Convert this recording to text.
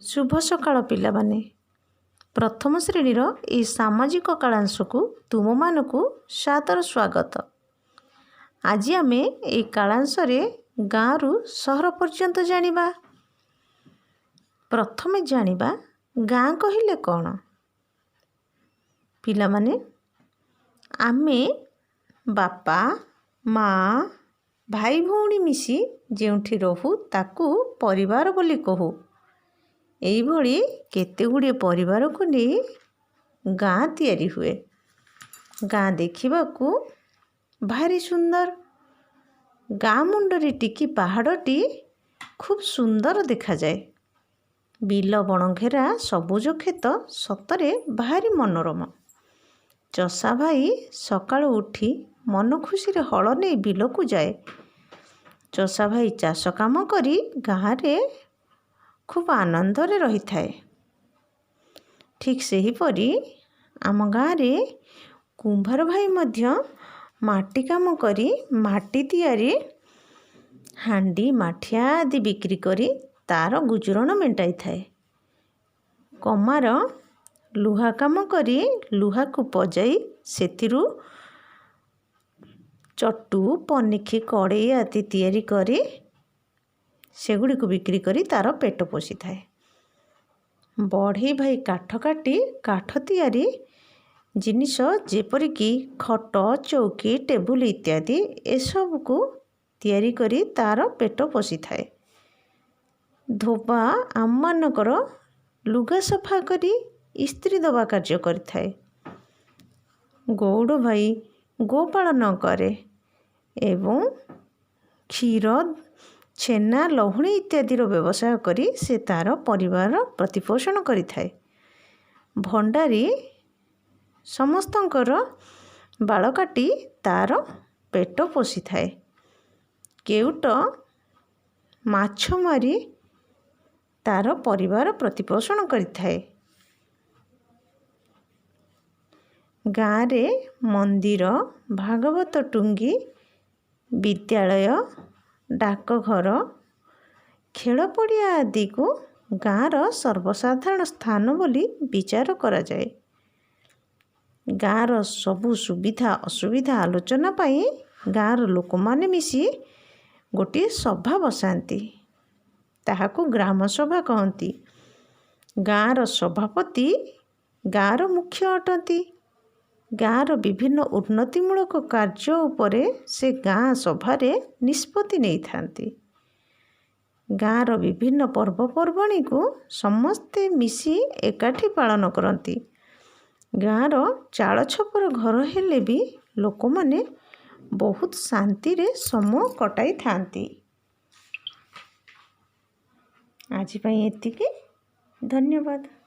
ଶୁଭ ସକାଳ ପିଲାମାନେ। ପ୍ରଥମ ଶ୍ରେଣୀର ଏହି ସାମାଜିକ କାଳାଂଶକୁ ତୁମମାନଙ୍କୁ ସାଦର ସ୍ୱାଗତ। ଆଜି ଆମେ ଏହି କାଳାଂଶରେ ଗାଁରୁ ସହର ପର୍ଯ୍ୟନ୍ତ ଜାଣିବା। ପ୍ରଥମେ ଜାଣିବା ଗାଁ କହିଲେ କ'ଣ? ପିଲାମାନେ, ଆମେ ବାପା, ମା, ଭାଇ, ଭଉଣୀ ମିଶି ଯେଉଁଠି ରହୁ, ତାକୁ ପରିବାର ବୋଲି କହୁ। ଏଇଭଳି କେତେ ଗୁଡ଼ିଏ ପରିବାରକୁ ନେଇ ଗାଁ ତିଆରି ହୁଏ। ଗାଁ ଦେଖିବାକୁ ଭାରି ସୁନ୍ଦର। ଗାଁ ମୁଣ୍ଡରେ ଟିକି ପାହାଡ଼ଟି ଖୁବ୍ ସୁନ୍ଦର ଦେଖାଯାଏ। ବିଲ ବଣ ଘେରା ସବୁଜ କ୍ଷେତ ସତରେ ଭାରି ମନୋରମ। ଚଷା ଭାଇ ସକାଳୁ ଉଠି ମନ ଖୁସିରେ ହଳ ନେଇ ବିଲକୁ ଯାଏ। ଚଷା ଭାଇ ଚାଷ କାମ କରି ଗାଁରେ ଖୁବ୍ ଆନନ୍ଦରେ ରହିଥାଏ। ଠିକ୍ ସେହିପରି ଆମ ଗାଁରେ କୁମ୍ଭାର ଭାଇ ମଧ୍ୟ ମାଟି କାମ କରି ମାଟି ତିଆରି ହାଣ୍ଡି, ମାଠିଆ ଆଦି ବିକ୍ରି କରି ତା'ର ଗୁଜୁରାଣ ମେଣ୍ଟାଇଥାଏ। କମାର ଲୁହା କାମ କରି ଲୁହାକୁ ପଜାଇ ସେଥିରୁ ଚଟୁ, ପନିକି, କଡ଼େଇ ଆଦି ତିଆରି କରି ସେଗୁଡ଼ିକୁ ବିକ୍ରି କରି ତା'ର ପେଟ ପୋଷିଥାଏ। ବଢ଼େଇ ଭାଇ କାଠ କାଟି କାଠ ତିଆରି ଜିନିଷ, ଯେପରିକି ଖଟ, ଚୌକି, ଟେବୁଲ ଇତ୍ୟାଦି, ଏସବୁକୁ ତିଆରି କରି ତା'ର ପେଟ ପୋଷିଥାଏ। ଧୋବା ଆମମାନଙ୍କର ଲୁଗା ସଫା କରି ଇସ୍ତ୍ରୀ ଦେବା କାର୍ଯ୍ୟ କରିଥାଏ। ଗଉଡ଼ ଭାଇ ଗୋପାଳନ କରେ ଏବଂ କ୍ଷୀର, ଛେନା, ଲହୁଣୀ ଇତ୍ୟାଦିର ବ୍ୟବସାୟ କରି ସେ ତା'ର ପରିବାର ପ୍ରତିପୋଷଣ କରିଥାଏ। ଭଣ୍ଡାରୀ ସମସ୍ତଙ୍କର ବାଳ କାଟି ତା'ର ପେଟ ପୋଷିଥାଏ। କେଉଟ ମାଛ ମାରି ତା'ର ପରିବାର ପ୍ରତିପୋଷଣ କରିଥାଏ। ଗାଁରେ ମନ୍ଦିର, ଭାଗବତ ଟୁଙ୍ଗି, ବିଦ୍ୟାଳୟ, ଡାକଘର, ଖେଳ ପଡ଼ିଆ ଆଦିକୁ ଗାଁର ସର୍ବସାଧାରଣ ସ୍ଥାନ ବୋଲି ବିଚାର କରାଯାଏ। ଗାଁର ସବୁ ସୁବିଧା ଅସୁବିଧା ଆଲୋଚନା ପାଇଁ ଗାଁର ଲୋକମାନେ ମିଶି ଗୋଟିଏ ସଭା ବସାନ୍ତି। ତାହାକୁ ଗ୍ରାମ ସଭା କହନ୍ତି। ଗାଁର ସଭାପତି ଗାଁର ମୁଖ୍ୟ ଅଟନ୍ତି। ଗାଁର ବିଭିନ୍ନ ଉନ୍ନତିମୂଳକ କାର୍ଯ୍ୟ ଉପରେ ସେ ଗାଁ ସଭାରେ ନିଷ୍ପତ୍ତି ନେଇଥାନ୍ତି। ଗାଁର ବିଭିନ୍ନ ପର୍ବପର୍ବାଣିକୁ ସମସ୍ତେ ମିଶି ଏକାଠି ପାଳନ କରନ୍ତି। ଗାଁର ଚାଳ ଛପର ଘର ହେଲେ ବି ଲୋକମାନେ ବହୁତ ଶାନ୍ତିରେ ସମୟ କଟାଇଥାନ୍ତି। ଆଜି ପାଇଁ ଏତିକି। ଧନ୍ୟବାଦ।